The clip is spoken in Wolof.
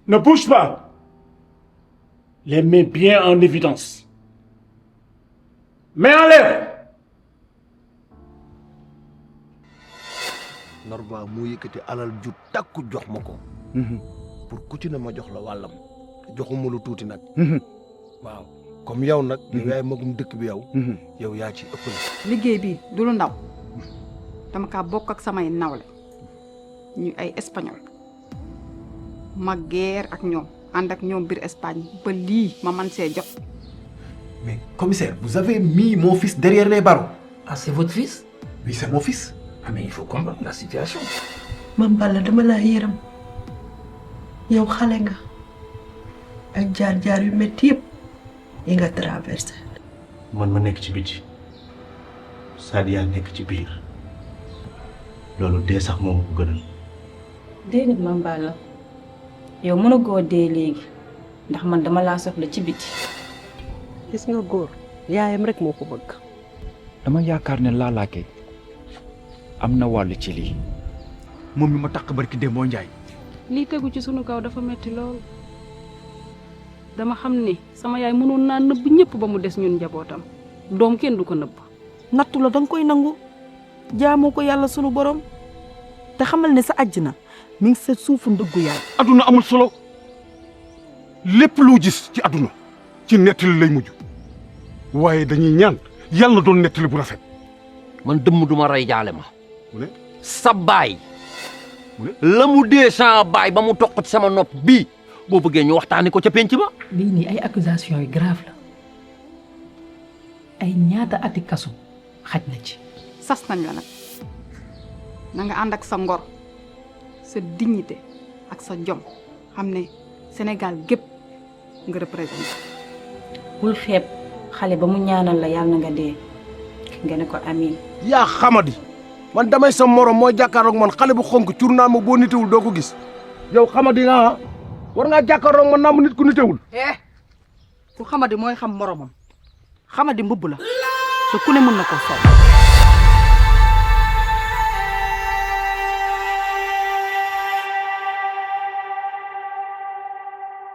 Ne bouge pas. Les mains bien en évidence. Mains en l'air. Norba moo yëkkati alal ju takku jox ma ko. pour ku ci ne ma jox la wàllam. joxuma lu tuuti nag. waaw comme yow nag. yow yaay magum dëkk bi yow. yow yaa ci ëppale. liggéey bi du lu ndaw dama kaa bokk ak samay nawle ñu ay espagnol ma guerre ak ñoom ànd ak ñoom biir Espagne ba lii ma man see jot. Mais commissaire, vous avez mis mon fils derrière les barreaux. Ah, c'est votre fils? Oui, c'est mon fils. Ah, mais il faut comprendre la situation. Mame Balla dama laa yërëm yow xale nga ak jaar-jaar yu métti yëpp yi nga traversé. man ma nekk ci biti Sadia nekk ci biir loolu dee sax moom ko gënal. déedéet Mame Balla yow mën a góor dee léegi ndax man dama laa soxla ci biti. gis nga góor yaayam rek moo ko bëgg. dama yaakaar ne laalaake am na wàll ci lii. moom mi ma takk barki Demba Ndiaye. lii tegu ci sunu kaw dafa metti lool dama xam ni sama yaay mënoon naa nëbb ñëpp ba mu des ñun njabootam doom kenn du ko nëbb. nattu la danga koy nangu jaamoo ko yàlla sunu borom te xamal ne sa àjjana mi ngi sa suufu ndëggu yaay. aduna amul solo lépp loo gis ci aduna ci nettali lay mujj waaye dañuy ñaan yàlla na doon nettali bu rafet. man dëmm duma rey jaale ma. mu ne sa baay la mu dee sa baay ba mu toq ci sama nopp bii boo bëggee ñu waxtaani ko ca penc ba. lii nii ay accusations yu grave la ay ñaata ati kasu xaj na ci. sas nañ la nag na nga ànd ak sa ngor sa dignité ak sa jom xam ne Sénégal gépp nga représenté. bul xeeb xale ba mu ñaanal la yàlla na nga dee nga ne ko amiin. yaa xamadi man damay sa morom mooy jàkkaarloog man xale bu xonk cur naa ma boo nitewul doo ko gis yow xamadi nga war ngaa jàkkaarloog man naa mu nit ku nitewul. ku xamadi mooy xam moromam xamadi mbubb la te ku ne mën na ko sol.